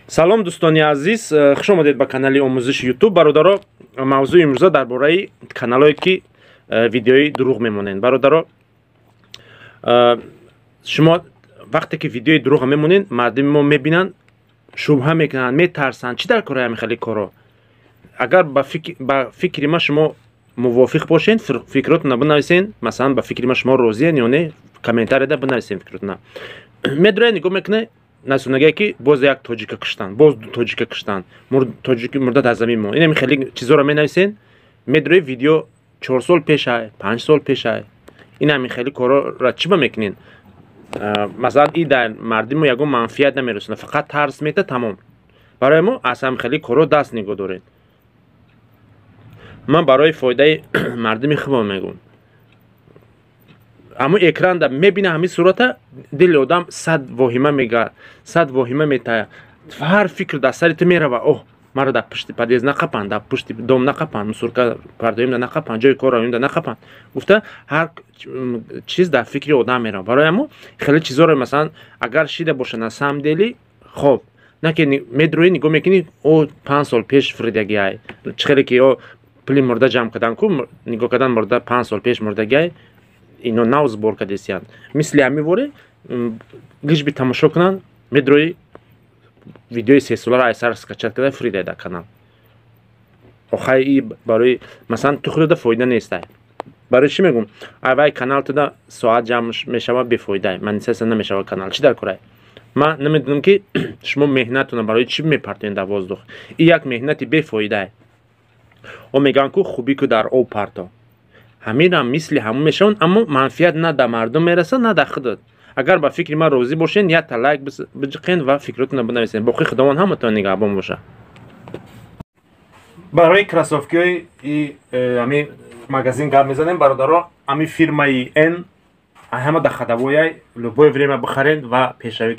Салом, дӯстони азиз, хуш омадед ба канали омӯзиши Ютуб. Бародаро, мавзӯи имрӯза дар бораи каналое, ки видеои дурӯғ мемонед. Бародаро, шумо вақте ки видеои дурӯғ мемонед, мардуми мо мебинанд, шубҳа мекунанд, метарсанд. Чӣ дар кораи ҳамин хели коро? Агар ба фикри ма шумо мувофиқ бошед, фикротона бинависен. Масалан, ба фикри ма шумо розиен ё не, комментарияда бинависен фикротона. Медроя, нигоҳ мекунед, насунагае, ки боз як тоҷика киштанд, боз ду тоҷика киштанд, тоҷики мурда дар замин монд. Инами хеле чизоро менависен. Медрои, видео 4 сол пешай, 5 сол пешай. Ин ҳамин хеле корора чӣ ба мекунен? Масалан, и дар мардиму ягон манфиат намерасонад, фақат тарс мета, тамом. Барои мо аз ҳамин хеле коро даст нигоҳ доред. Ман барои фоидаи мардуми худам мегӯм. Ҳамун экранда мебина ҳамин сурата, дили одам сад воҳима мега, сад воҳима метая, ҳар фикр дар сари ту мерава: оҳ, маро дар пушти подъезд нақапанд, дар пушти дом нақапанд, мусорка пардоимда нақапанд, ҷои кор равимда нақапанд, гуфта ҳар чиз дар фикри одам мерава. Барои ҳамун хеле чизоро, масалан, агар шида боша, на самом деле хоб на ки медроӣ, нигоҳ мекунӣ, о, 5 сол пеш фуридагиай. Чӣ хеле ки о пули мурда ҷамъ кардан ку, нигоҳ кардан, мурда 5 сол пеш мурдагиай, ино нав сбор кардесиянд. Мисли ҳамин воре лишь бы тамошо кунанд, медрои, видеои сесоларо айсар скачать карда фуридай дар канал. Охай, и барои, масалан, ту худода фоида нестай. Барои чӣ мегӯм? Айвай канал туда соат ҷамъ мешава, бефоидай, монетизация намешава канал. Чӣ дар корай? Ман намедонам, ки шумо меҳнатона барои чӣ мепартоед дар воздух. И як меҳнати бефоидай. О, мегӯянд ку, хубӣ ку дар об парто. Ҳаминам мисли ҳамон мешаванд, аммо манфиат на дар мардум мерасад, на дар худат. Агар ба фикри ман розӣ бошед, якта лайк биҷиқен ва фикротонро бинависед. Боқӣ Худованд ҳаматон нигаҳбон боша. Барои кроссовкиҳои ҳами магазин гап мезанем, бародаро. Ҳами фирмаи н ҳама дар ходовояй, любое время бихаред ва пешравӣ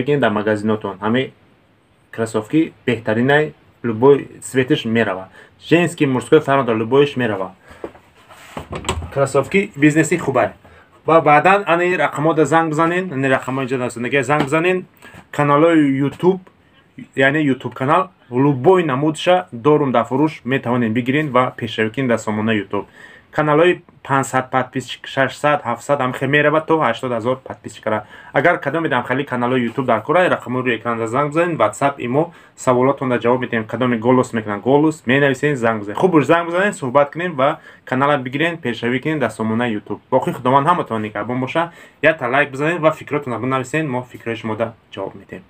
кунед дар магазинотон. Ҳами кроссовки беҳтаринай, любой цветиш мерава, женский, мужской, фарқ надорад, любойш мерава. Кроссовки бизнеси хубай. Ва баъдан ани рақамода занг бизанен, ани рақамои ҷа занг бизанен. Каналҳои Ютуб, яъне Ютуб канал, любой намудша дорум дар фурӯш, метавонед бигирен ва пешравӣ кунед дар сомонаи Ютуб. Каналҳои 500 подписчик, 600, 700, ҳамхе мерава то 80 000 подписчикара. Агар кадоме дамхали каналҳои Ютуб дар кора, рақамои рӯи экран занг бизанед, Ватсап, Имо, саволотонда ҷавоб медиҳем. Кадоме голос мекунанд, голос менависен, занг бизанед. Хуб, занг бизанед, суҳбат кунем ва канала бигирен, пешравӣ кунед дар сомонаи Ютуб. Боқӣ Худованд ҳаматон нигаҳбон боша. Якта лайк бизанед ва фикротонро бинависен, мо фикрҳои шумода ҷавоб медиҳем.